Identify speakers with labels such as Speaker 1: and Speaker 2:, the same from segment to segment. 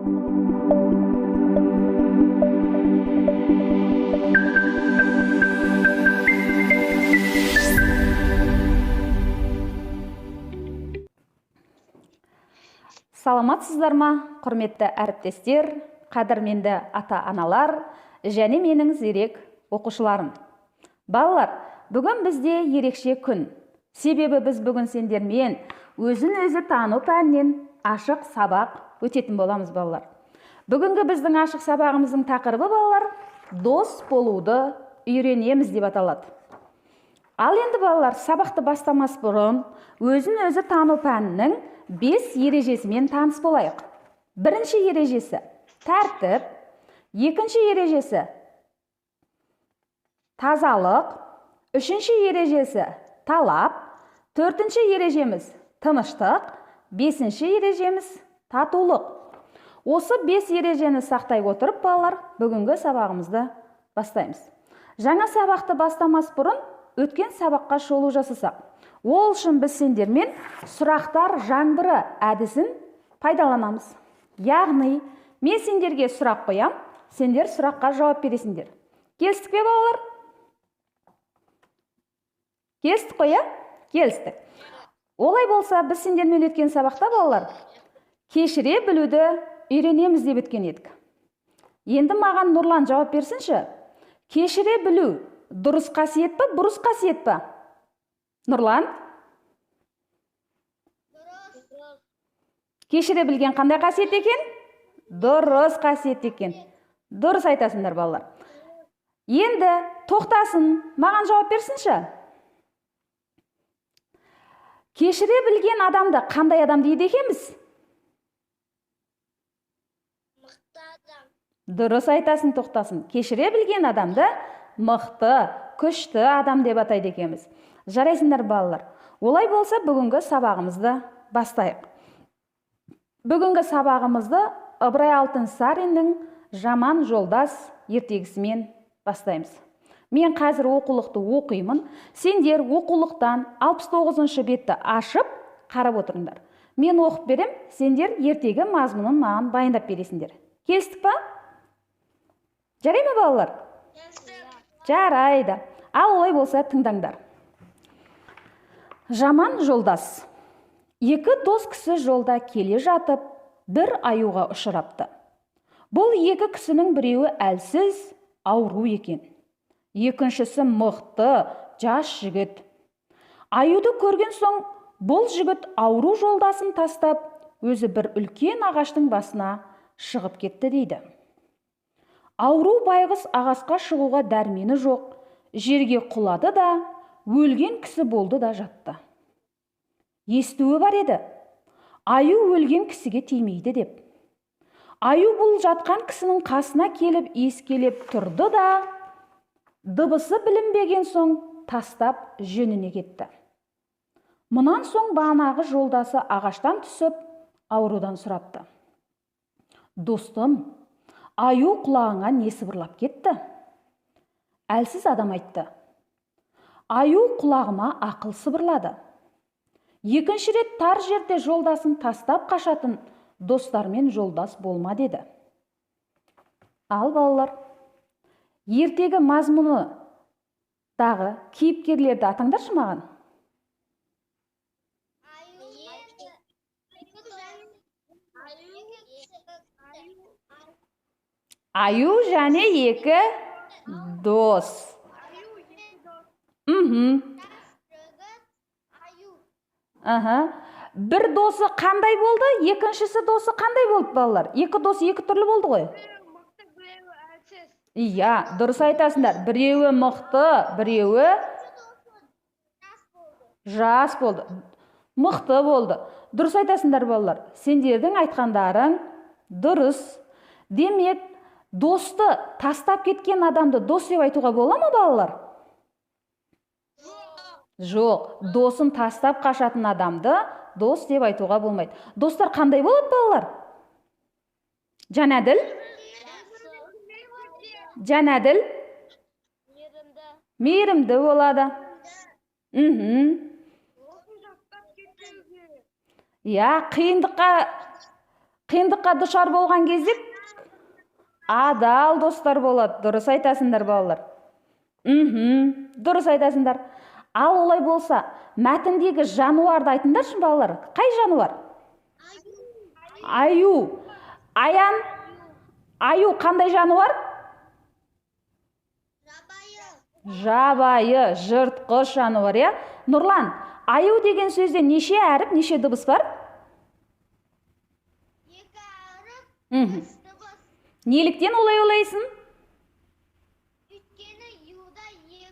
Speaker 1: Саламатсыздар ма, құрметті әріптестер, қадірменді ата-аналар және менің зерек оқушыларым. Балалар, бүгін бізде ерекше күн. Себебі біз бүгін сендермен өзін-өзі тану пәнінен ашық сабақ өтетін боламыз, балалар. Бүгінгі біздің ашық сабағымыздың тақырыбы, балалар, дос болуды үйренеміз деп аталады. Ал енді, балалар, сабақты бастамас бұрын өзін-өзі тану пәнінің 5 ережесімен таныс болайық. Бірінші ережесі тәртіп, екінші ережесі тазалық, үшінші ережесі талап, төртінші ережеміз тыныштық, бесінші ережеміз татулық. Осы 5 ережені сақтай отырып, балалар, бүгінгі сабағымызды бастаймыз. Жаңа сабақты бастамас бұрын өткен сабаққа шолу жасасақ. Ол үшін біз сендермен сұрақтар жаңбыры әдісін пайдаланамыз. Яғни, мен сендерге сұрақ қоям, сендер сұраққа жауап бересіңдер. Келістік пе, балалар? Келістік қой, иә? Келістік. Олай болса, біз сендермен өткен сабақта, балалар, кешіре білуді үйренеміз деп өткен едік. Енді маған Нұрлан жауап берсінші. Кешіре білу дұрыс қасиет па, бұрыс қасиет па? Нұрлан?
Speaker 2: Дұрыс.
Speaker 1: Кешіре білген қандай қасиет екен? Дұрыс қасиет екен. Дұрыс айтасыңдар, балалар. Енді тоқтасын, маған жауап берсінші. Кешіре білген адамды қандай адам дейді екенбіз?
Speaker 2: Мықты адам.
Speaker 1: Дұрыс айтасың, тоқтасын. Кешіре білген адамды мықты, күшті адам деп атайды екенбіз. Жарайсыңдар, балалар. Олай болса, бүгінгі сабағымызды бастайық. Бүгінгі сабағымызды Ыбырай Алтынсариннің Жаман жолдас ертегісімен бастаймыз. Мен қазір оқулықты оқимын. Сендер оқулықтан 69-шы бетті ашып қарап отырыңдар. Мен оқып берем, сендер ертегі мазмұнын маған баяндап бересіңдер. Келістік па? Жарай ма, балалар? Жарайды. Ал олай болса, тыңдаңдар. Жаман жолдас. Екі дос кісі жолда келе жатып, бір аюға ұшырапты. Бұл екі кісінің біреуі әлсіз, ауру екен. Екіншісі мықты, жас жігіт. Аюды көрген соң, бұл жігіт ауру жолдасын тастап, өзі бір үлкен ағаштың басына шығып кетті дейді. Ауру байғұс ағашқа шығуға дәрмені жоқ, жерге құлады да, өлген кісі болды да жатты. Естуі бар еді, аю өлген кісіге тимейді деп. Аю бұл жатқан кісінің қасына келіп иіскелеп тұрды да, дыбысы білінбеген соң тастап жөніне кетті. Мұнан соң бағанағы жолдасы ағаштан түсіп, аурудан сұрапты. Достым, аю құлағыңа не сыбырлап кетті? Әлсіз адам айтты. Аю құлағыма ақыл сыбырлады. Екінші рет тар жерде жолдасын тастап қашатын достармен жолдас болма деді. Ал балалар, ертегі мазмұны дағы кейіпкерлерді атаңдаршы маған. Аю және екі дос. Бір досы қандай болды, екіншісі досы қандай болды, балалар? Екі дос екі түрлі болды ғой.
Speaker 2: Біреуі мықты, біреуі әлсіз.
Speaker 1: Иә, дұрыс айтасыңдар. Біреуі мықты, біреуі жас болды. Мықты болды. Дұрыс айтасыңдар, балалар. Сендердің айтқандарың дұрыс. Демек, досты тастап кеткен адамды дос деп айтуға бола ма, балалар? Жоқ, досын тастап қашатын адамды дос деп айтуға болмайды. Достар қандай болады, балалар? Жанәділ? Жанәділ?
Speaker 2: Мейірімді.
Speaker 1: Мейірімді болады. Иә, Қиындыққа душар болған кезде адал достар болады. Дұрыс айтасыңдар, балалар. Дұрыс айтасыңдар. Ал олай болса, мәтіндегі жануарды айтыңдаршы, балалар. Қай жануар? Аю. Аян, аю қандай жануар?
Speaker 2: Жабайы.
Speaker 1: Жабайы, жыртқыш жануар, иә? Нұрлан, аю деген сөзде неше әріп, неше дыбыс бар?
Speaker 2: 2 әріп, 3 дыбыс.
Speaker 1: Неліктен олай ойлайсың?
Speaker 2: Өйткені юда 2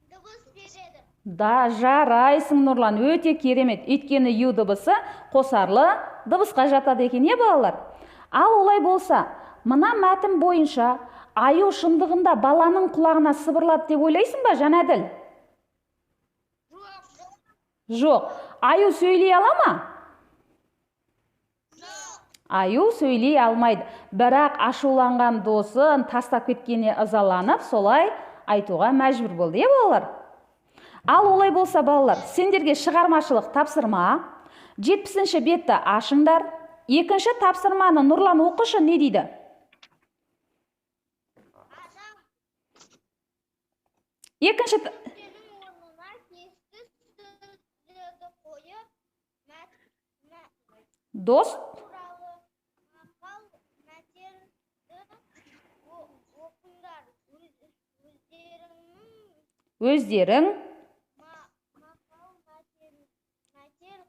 Speaker 2: дыбыс береді.
Speaker 1: Да, жарайсың, Нұрлан, өте керемет. Өйткені ю дыбысы қосарлы дыбысқа жатады екен, е, балалар? Ал олай болса, мына мәтін бойынша аю шындығында баланың құлағына сыбырлады деп ойлайсың ба, Жанәділ?
Speaker 2: Жоқ.
Speaker 1: Жоқ. Аю сөйлей ала ма?
Speaker 2: Жоқ.
Speaker 1: Аю сөйлей алмайды. Бірақ ашуланған досын тастап кеткеніне ызаланып, солай айтуға мәжбүр болды, е, балалар? Ал олай болса, балалар, сендерге шығармашылық тапсырма. 70-ші бетті ашыңдар. Екінші тапсырманы Нұрлан оқышы, не дейді?
Speaker 2: Адам
Speaker 1: Екінші
Speaker 2: нүктенің орнына тиісті сөздерді қойып,
Speaker 1: дос
Speaker 2: туралы мақал мәтелді оқыңдар. Өздеріңнің
Speaker 1: өздерің
Speaker 2: мақал мәтел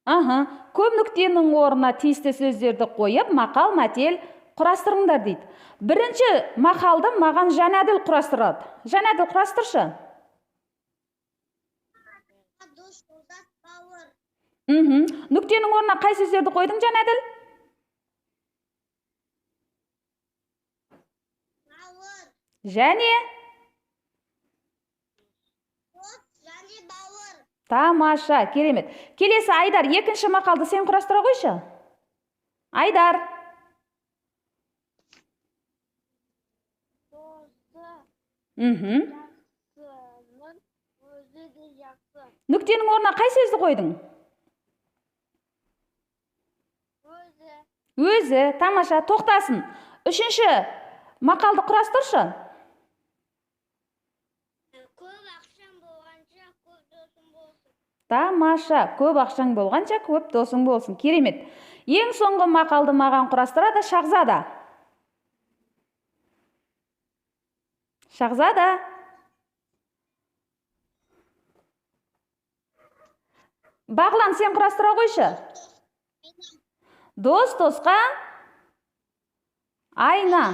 Speaker 2: құрастырыңдар.
Speaker 1: Көп нүктенің орнына тиісті сөздерді қойып, мақал мәтел құрастырыңдар дейді. Бірінші мақалды маған Жанәділ құрастырады. Жанәділ, құрастыршы.
Speaker 2: Дос, жолдас, бауыр.
Speaker 1: Нүктенің орнына қай сөздерді қойдың, Жанәділ?
Speaker 2: Бауыр.
Speaker 1: Және?
Speaker 2: Дос және бауыр.
Speaker 1: Тамаша, керемет. Келесі Айдар, екінші мақалды сен құрастыра қойшы. Айдар.
Speaker 2: Досы жақсының өзі де жақсы.
Speaker 1: Нүктенің орнына қай сөзді қойдың?
Speaker 2: Өзі.
Speaker 1: Өзі, тамаша, тоқтасын. Үшінші мақалды құрастыршы.
Speaker 2: Көп ақшаң болғанша көп досың болсын.
Speaker 1: Тамаша, көп ақшаң болғанша көп досың болсын. Керемет. Ең соңғы мақалды маған құрастырады Шахзада. Шахзада. Бағлан, сен құрастыра қойшы. Дос досқа айна.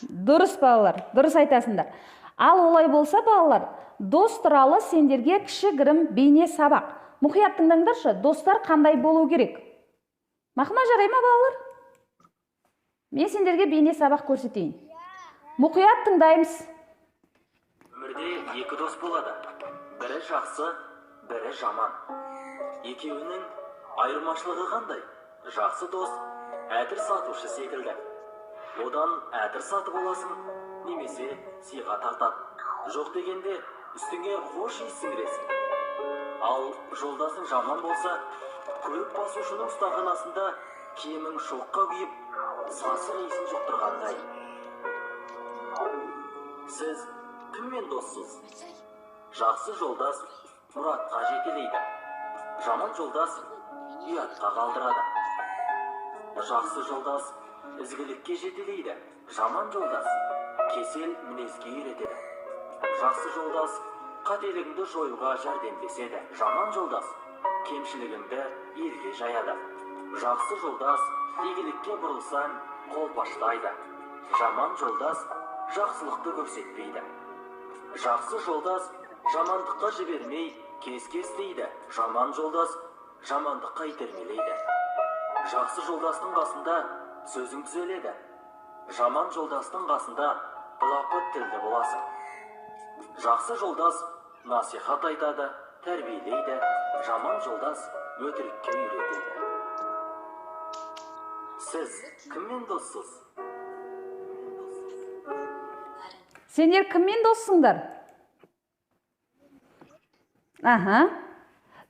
Speaker 1: Дұрыс, балалар, дұрыс айтасыңдар. Ал олай болса, балалар, дос туралы сендерге кішігірім бейне сабақ. Мұқият тыңдаңдаршы, достар қандай болу керек? Мақма, жарай ма, балалар? Мен сендерге бейне сабақ көрсетейін. Мұқият тыңдаймыз.
Speaker 3: Өмірде екі дос болады. Бірі жақсы, бірі жаман. Екеуінің айырмашылығы қандай? Жақсы дос әтір сатушы секілді. Одан әтір сатып аласың, немесе сыйға тартады. Жоқ дегенде үстіңе хош иіс сіңіресің. Ал жолдасың жаман болса, көріп басушының ұстаханасында киімің шоққа күйіп, сасық иісін жұқтырғандай. Сіз кіммен доссыз? Жақсы жолдас мұратқа жетелейді. Жаман жолдас ұятқа қалдырады. Жақсы жолдас ізгілікке жетелейді. Жаман жолдас кесел мінезге үйретеді. Жақсы жолдас қателігіңді жоюға жәрдемдеседі. Жаман жолдас кемшілігіңді елге жаяды. Жақсы жолдас игілікке бұрылсаң қолпаштайды. Жаман жолдас жақсылықты көрсетпейді. Жақсы жолдас жамандыққа жібермей кес-кес дейді. Жаман жолдас жамандыққа итермелейді. Жақсы жолдастың қасында сөзің түзеледі. Жаман жолдастың қасында былапыт тілді боласың. Жақсы жолдас насихат айтады, тәрбиелейді. Жаман жолдас өтірікке үйретеді. Сіз кіммен доссыз?
Speaker 1: Сендер кіммен доссыңдар? Аха.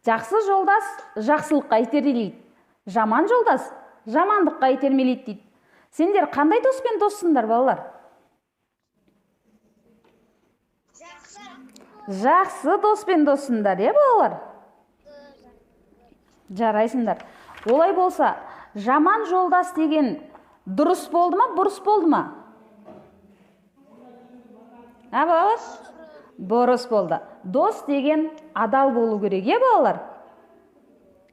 Speaker 1: Жақсы жолдас жақсылыққа итермелейді. Жаман жолдас жамандыққа итермелейді дейді. Сендер қандай доспен доссыңдар, балалар? Жақсы доспен доссыңдар, е, балалар? Жарайсыңдар. Олай болса, жаман жолдас деген дұрыс болды ма, бұрыс болды ма? А, балалар? Бұрыс болды. Дос деген адал болу керек, е, балалар?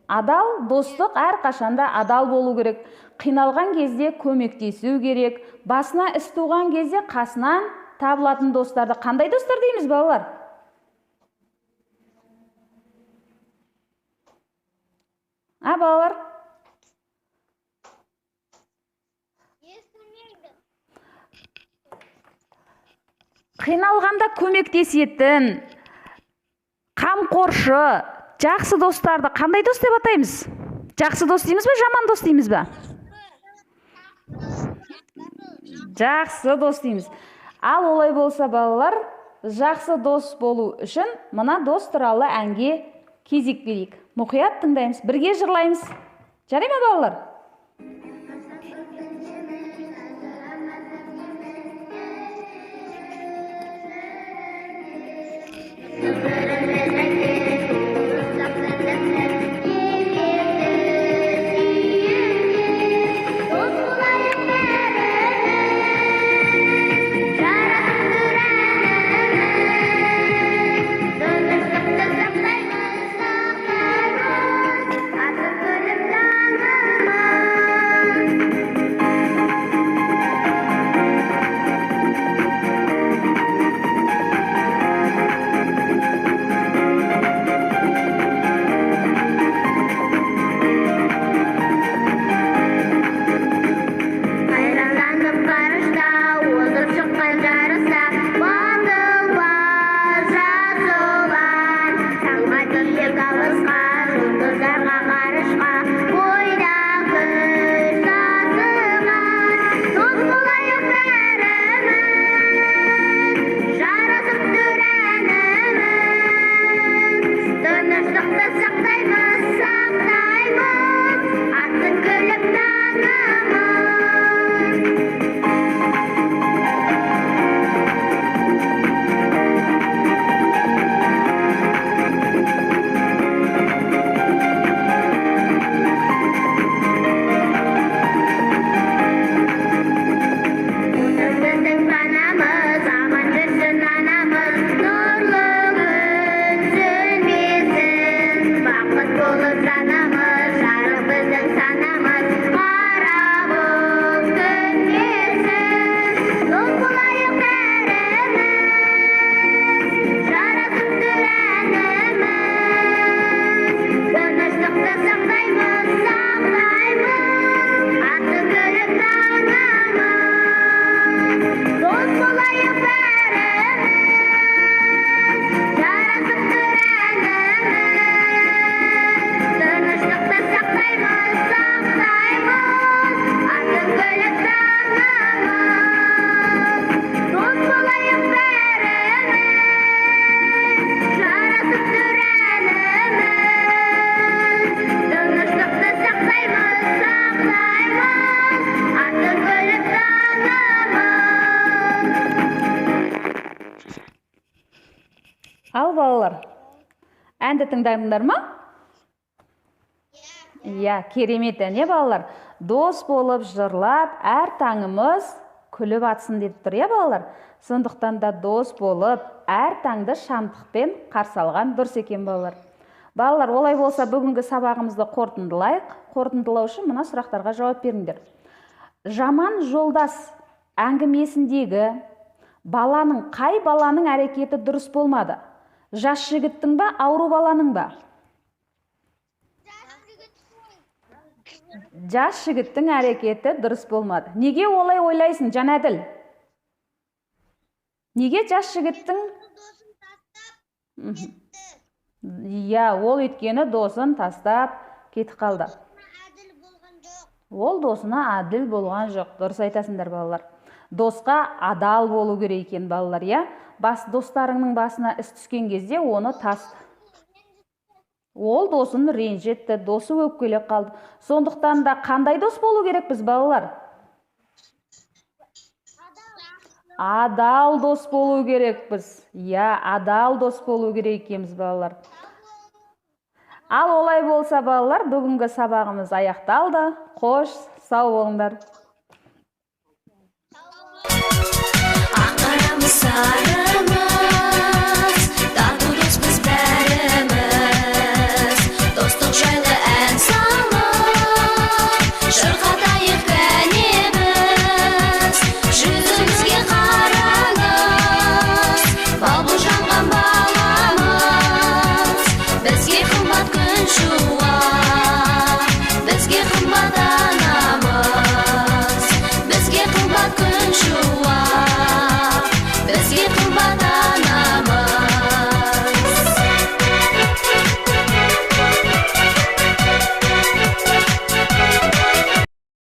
Speaker 1: Адал достық әрқашанда адал болу керек. Қиналған кезде көмектесу керек. Басына іс туған кезде қасынан табылатын достарды қандай достар дейміз, балалар? А, балалар? Қиналғанда көмектесетін, қамқоршы, жақсы достарды қандай дос деп атаймыз? Жақсы дос дейміз бе, жаман дос дейміз бе? Жақсы дос дейміз. Ал олай болса, балалар, жақсы дос болу үшін мына дос туралы әнге кезек берейік. Мұқият тыңдаймыз, бірге жырлаймыз. Жарай ма, балалар? Ал балалар, әнді тыңдадыңдар ма? Иә, керемет ән, иә, балалар? Дос болып жырлап, әр таңымыз күліп атсын деп тұр, иә, балалар? Сондықтан да дос болып, әр таңды шамдықпен қарсы алған дұрыс екен, балалар. Балалар, олай болса бүгінгі сабағымызды қорытындылайық. Қорытындылау үшін мына сұрақтарға жауап беріңдер. Жаман жолдас әңгімесіндегі баланың қай баланың әрекеті дұрыс болмады? Жас жігіттің ба, ауру баланың ба? Жас жігіттің әрекеті дұрыс болмады. Неге олай ойлайсың, Жанәділ? Неге жас жігіттің
Speaker 2: Досын тастап кетті.
Speaker 1: Иә, ол өйткені досын тастап кетіп қалды.
Speaker 2: Әділ болған жоқ.
Speaker 1: Ол досына әділ болған жоқ. Дұрыс айтасыңдар, балалар. Досқа адал болу керек екен, балалар, иә? Достарыңның басына іс түскен кезде оны тас. Ол досын ренжітті, досы өкпелеп қалды. Сондықтан да қандай дос болу керекпіз, балалар? Адал дос болу керекпіз. Иә, адал дос болу керек екенбіз, балалар. Ал олай болса, балалар, бүгінгі сабағымыз аяқталды. Қош, сау болыңдар.
Speaker 4: Ақ-қарамыз, сарымыз, тату доспыз бәріміз. Достық жайлы ән салып, шырқатайық кәне біз. Жүзімізге қараңыз, бал-бұл жанған баламыз. Бізге қымбат күн шуақ, бізге қымбат.